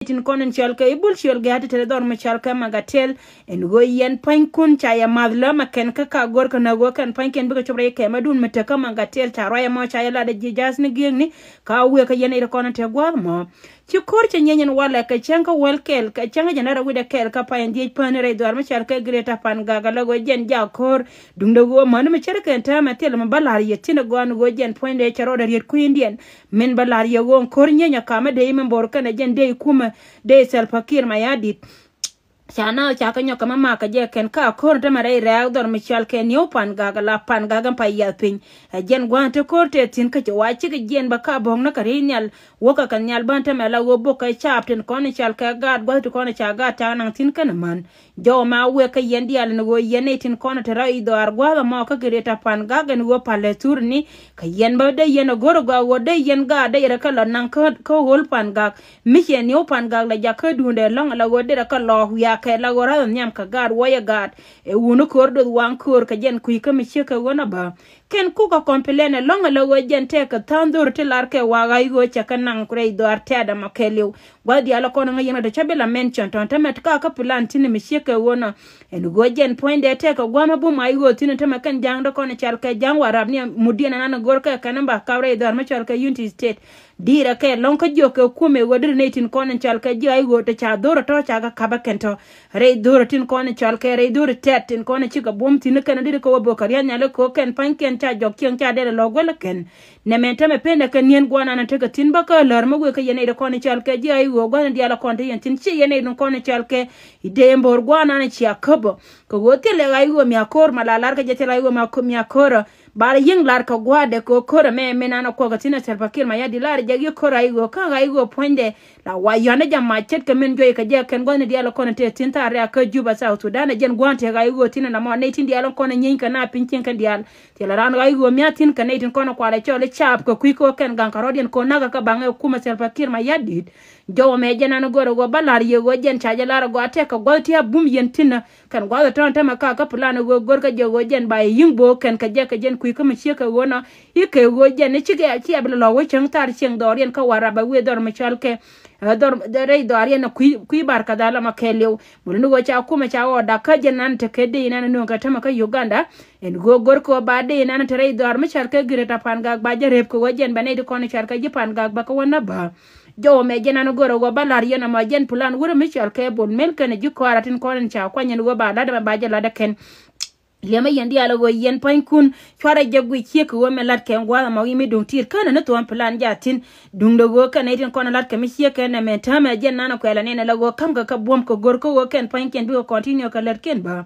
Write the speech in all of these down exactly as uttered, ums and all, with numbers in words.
tin kɔn in cɔal kɛ i̱ bul ciöl gɛ̈t ti te dhɔr mi cɔal kɛ Magatel. Ɛn ɣöö yɛn pua̱nykun ca yɛ math läämɛ kɛn kä ka go̱r kɛ näk ɣöö kɛn pua̱nykiɛn bikɛ cop rɛy kɛmɛ dun mi te kä Magatel ca ruac ɛmɔ ca yɛ lat ɛ ji̱ ja̱a̱th ni gi̱eekni. Ka wëë kä yɛn i̱ ti kɔn in te gua̱a̱th mɔ ci ko̱r cɛ nyieny in walɛ kɛ cäŋ kä wäl kɛɛl kɛ cäŋ kä jɛn rɛw wi̱cdɛ kɛɛl kä pay in dhiec päni rɛy dhuaar mi cɔal kɛ Greater Pangak ala ɣöö jɛn jak ko̱r. Duundɛ ɣöö mäni mi ce̱tkɛn täämɛ thilɛ mi bä la̱r yɛ thi̱n ɛ gɔaa ni ɣöö jɛn puɔ̱nydɛ cɛ rɔɔdɛ riet kui̱ndiɛn. Min bä la̱r yɛ ɣöö ko̱r nyieny ɛ kamä dee imɛ bo̱r kɛnɛ jɛn dee ikumɛ dee Salva Kiir Mayardit. Ca na ca kɛ nyɔk kɛ ma makä jɛ kɛn ka ko̱r in tämɛ rɛy rɛɛk dhɔr mi cɔal kɛ New Pangak la Pangak in pay yiath piny. Ɛ jɛn gua̱a̱n te ko̱r te thi̱n kä ci wa cikɛ jiɛn bä ka bo̱o̱k ni kɛ ri̱c nhial. Wäkɛ kɛ nhial bän tämɛ la ɣöö bok kɛ caap tin kɔn in cɔal kɛ gaat gua̱th ti kɔn in ca gaat ca naŋ thi̱n kɛn män. Jɔw ma wëë kä yɛn diaal in ɣöö yɛn nɛy tin kɔn in te rɛy dhɔaar gua̱a̱th ɛmɔ kä Greater Pangak in ɣöö palɛ thurni. Kɛ yɛn bä dee yɛn a go̱r a gɔaa ɣöö dee yɛn gaat dee yɛn rɛ kä lɔ naŋ kä, kä ɣöl Pangak. Mi ciɛ New Pangak la jak kä duundɛ lɔ̱ŋ la ɣöö dee rɛ kä lɔ wiakɛ la ɣöö rath nhiam kɛ gaat wuɔyɛ gaat. Ɛ wuni ko̱r doth waŋ ko̱r kɛ jɛn kui̱ kä mi ciek kɛ ɣöö na bä. Kɛn kukɛ complain ɛlɔ̱ŋ ala ɣöö jɛn tɛkɛ tha̱a̱ŋ dho̱r ti lar kɛ wakä i̱ ɣöö cɛ kɛ naŋ rɛy dhɔaar tɛ̈t ɛmɔ kɛɛliw. Gua̱th diaal kɔn ŋäc yɛn ɣä te cä bi la mention tɔ̱ŋ tämɛ kä kä plan tini mi ciek kɛ ɣöö nɔ. Ɛn ɣöö jɛn puɔ̱nydɛ tɛkɛ gua̱a̱mä bum a i̱ ɣöö thin tämɛ kɛn ja̱a̱ŋdä kɔn cɔal kɛ ja̱a̱ŋ Warap ni mudiɛn ɛn an go̱r kɛ kɛn in ba kap rɛy dhɔaar mi cɔal kɛ Unity State. Di̱i̱rɛ kɛ lɔ̱ŋ kä jiök kɛ kumɛ ɣöö deri nɛy tin kɔn in cɔal kɛ ji̱ a i̱ ɣöö te ca dho̱r tɔ̱ ca kɛ ka̱pä kɛn tɔ̱. Rɛy dho̱r tin kɔn in cɔal kɛ rɛy dho̱r tɛt tin kɔn in cikɛ buɔ̱m thi̱n kɛn in deri kɛ wä bök kɛ ria̱th nhial kɛ ɣöö kɛn pa̱nykiɛn ca jɔk cieŋ ca dɛl ɛ lɔ̱k guäl kɛn. Nɛmɛ tämɛ pen ɛ kɛ ni̱en gua̱a̱r nan in tekɛ thi̱n bä kä lär mi wëë kä yɛn nɛy ti kɔn in cɔal kɛ ji̱ a i̱ ɣöö gua̱a̱r in diaal ɛ kɔn te yɛn thi̱n ciɛ yɛn nɛy tin kɔn in cɔal kɛ i̱ dee in bo̱o̱r gua̱a̱r nan in cia käpä. Kɛ ɣöö thilɛ ɣa̱c ɣöö mi a ko̱r ma la lar kɛ jɛ thilɛ ɣa̱c ɣöö mi a ko̱r, mi a ko̱r. Ba rɛ yi̱ŋ lar kɛ gua̱a̱dɛ kɛ ɣöö ko̱r ɛmɛ min an ɛ kuɔk ɛ thi̱n ɛ Salva Kiir Mayardit lar jɛ i̱ ko̱r ɣa̱c ɣöö kä ɣa̱c ɣöö puɔ̱nydɛ la wa yɔ̱a̱n ni jɛ mac ce̱tkɛ min juɔc kɛ jɛ kɛn gua̱thni diaal kɔn te thi̱n thaar rɛ̈k kä Juba South Sudan ɛ jɛn gua̱a̱n tëë ɣa̱c ɣöö thi̱n ɛn ɛmɔ nɛy tin diaal kɔn nyieny kɛ na piny cieŋ kɛn diaal. Thilɛ raan ɣa̱c ɣöö mi a thi̱n kɛ nɛy tin kɔn kualɛ cɔl i̱ caap kɛ kui̱ kɛ ɣöö kɛn gaŋ kɛ rɔ̱diɛn kɛ ɣöö nakä kä baŋ ɛ kumɛ Salva Kiir Mayardit. Jɔwä mɛ jɛn an go̱rɛ ɣöö bä la̱r yɛ ɣöö jɛn ca jɛ la̱r ɛ gɔaa tɛk kɛ gua̱th ti a bum yɛn thi̱n. Kɛn gua̱th tɔ̱ɔ̱n tämɛ ka kä plan ɣöö go̱rkɛ jɛ ɣöö jɛn ba yɛ yi̱ŋ bo̱o̱k kɛn kɛ jɛ kɛ jɛn kui̱ kä mi ciek kɛ ɣöö nɔ. I̱ kɛ ɣöö jɛn i̱ cikɛ ciɛ bi lɔ lɔ̱k wä cäŋ thar cieŋ dhɔriɛn kä Warap a wëë dhɔr mi cɔal kɛ, ɛ, dhɔr, rɛy dhɔriɛn kui̱, kui̱ bar kɛ dhal ɛmɔ kɛɛliw. Mul ni ɣöö ca kumɛ ca ɣɔɔda kä jɛn nan te kɛ dee inan nööŋ kɛ tämɛ kä Uganda. Ɛn ɣöö go̱rkɛ ɣöö ba dee inan te rɛy dhɔr mi cɔal kɛ Greater Pangak ba jɛ rep kɛ ɣöö jɛn bɛ nɛy ti kɔn cɔal kɛ ji̱ Pangak bä kä wä näbä. Jɔwä mɛ jɛn an go̱rɛ ɣöö ba la̱r yɛn ɛmɔ jɛn plan wurɛ mi cɔal kɛ Bol Mel kɛnɛ ji̱ kɔaarä tin kɔn in ca kuany ɛn ɣöö ba la̱t ɛmɛ ba jɛ la̱t ɛ kɛn. Liɛmɛ yɛn diaal ɛ ɣöö yɛn pua̱nykun cuarɛ jɛ guic ciek kɛ ɣöö mɛ la̱t kɛ gua̱a̱th ɛmɔ i̱ mi duŋ ti̱i̱t känɛ ni thuɔ̱ɔ̱n plan jaathin. Duŋdɛ ɣöö kɛn nɛy tin kɔn la̱t kɛ mi ciek kɛn ɛmɛ täämɛ jɛn nanɛ kuɛl ɛnɛn ɛ la ɣöö ka̱mkɛ kɛ buɔ̱m kɛ go̱r kä ɣöö kɛn pua̱nykiɛn bikɛ continue kɛ lätkiɛn bä.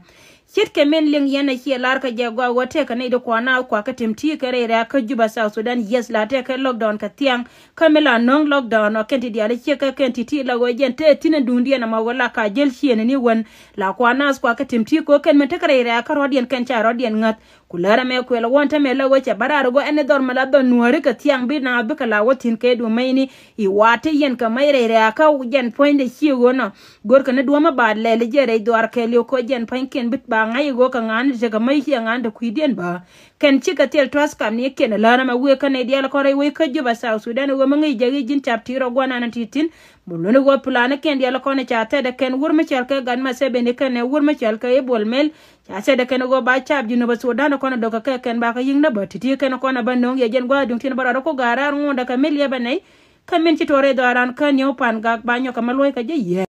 Ce̱tkɛ min liŋ yɛn ɛ ciɛ lar kɛ jɛ gɔaa ɣöö tɛkɛ nɛy ti kua̱r naath kuakä tim ti̱i̱ kɛ rɛy rɛ̈ɛ̈k kä Juba South Sudan. Yes, la tɛkɛ lockdown kɛ thiaŋ. Kä mi la nöŋ lockdown ɔ kɛn ti diaal i̱ ciek kä kɛn ti ti la ɣöö jɛn te thi̱n in duŋdiɛn ɛmɔ ɣöö la ka jäl ciëëni ni wän. La kua̱r naath kuakä tim ti̱i̱ kɛ ɣöö kɛn min tekɛ rɛy rɛ̈ɛ̈k kä rɔ̱diɛn kɛn ca rɔ̱diɛn ŋäth. Ku lärä mɛ kuɛl ɣɔ̱n tämɛ la ɣöö cɛ bä raar ɣöö ɛn ɛ dhɔr mi la dhɔr nuääri kɛ thiaŋ bi naath bikɛ la wä thi̱n kɛ duŋ mɛyni. I̱ wa̱a̱ te yɛn kɛ mɛy rɛy rɛ̈ɛ̈k kä jɛn puɔ̱nydɛ cië ɣöö nɔ. Go̱rkɛ ni duɔ̱ɔ̱mä ba lɛl jɛ rɛy dhuaar kɛɛliw kɛ jɛn pua̱nykiɛn bi ba ŋa̱c i̱ ɣöö kɛ ŋa̱a̱n tekɛ mäc ciɛ ŋa̱a̱n te kui̱diɛn bä. Kɛn cikɛ thil tua̱th kam ni kiɛn ɛ lär ɛmɛ wëë kä nɛy diaal kɔn rɛy wec kä Juba South Sudan ɛ ɣöö mi ŋäc jɛ i̱ ji̱n cap ti̱i̱t rɔ gua̱n an ti̱i̱t thi̱n. Mul ni ɣöö plan ni kiɛn diaal kɔn ca thɛt ɛ kɛn wur mi cɔal kɛ gat Museveni kɛnɛ wur mi cɔal kɛ i̱ Bol Mel. Ca thɛt ɛ kɛn ɣöö ba cap Junub Sudan kɔn dɔ̱k kɛ kɛn ba kɛ yi̱k ni bä ti̱ti̱ kɛn kɔn ɛ bä nöŋ yɛ jɛn gua̱a̱th duŋ tin bä rɔɔd ku ga̱a̱r raar ŋuɔ̱ndɛ kɛ mi liɛpɛ nɛy. Kä min ci tuɔɔk rɛy dhɔaaran kä New Pangak ba nyɔk kɛ ma luɔ̱c kɛ jɛ yɛ.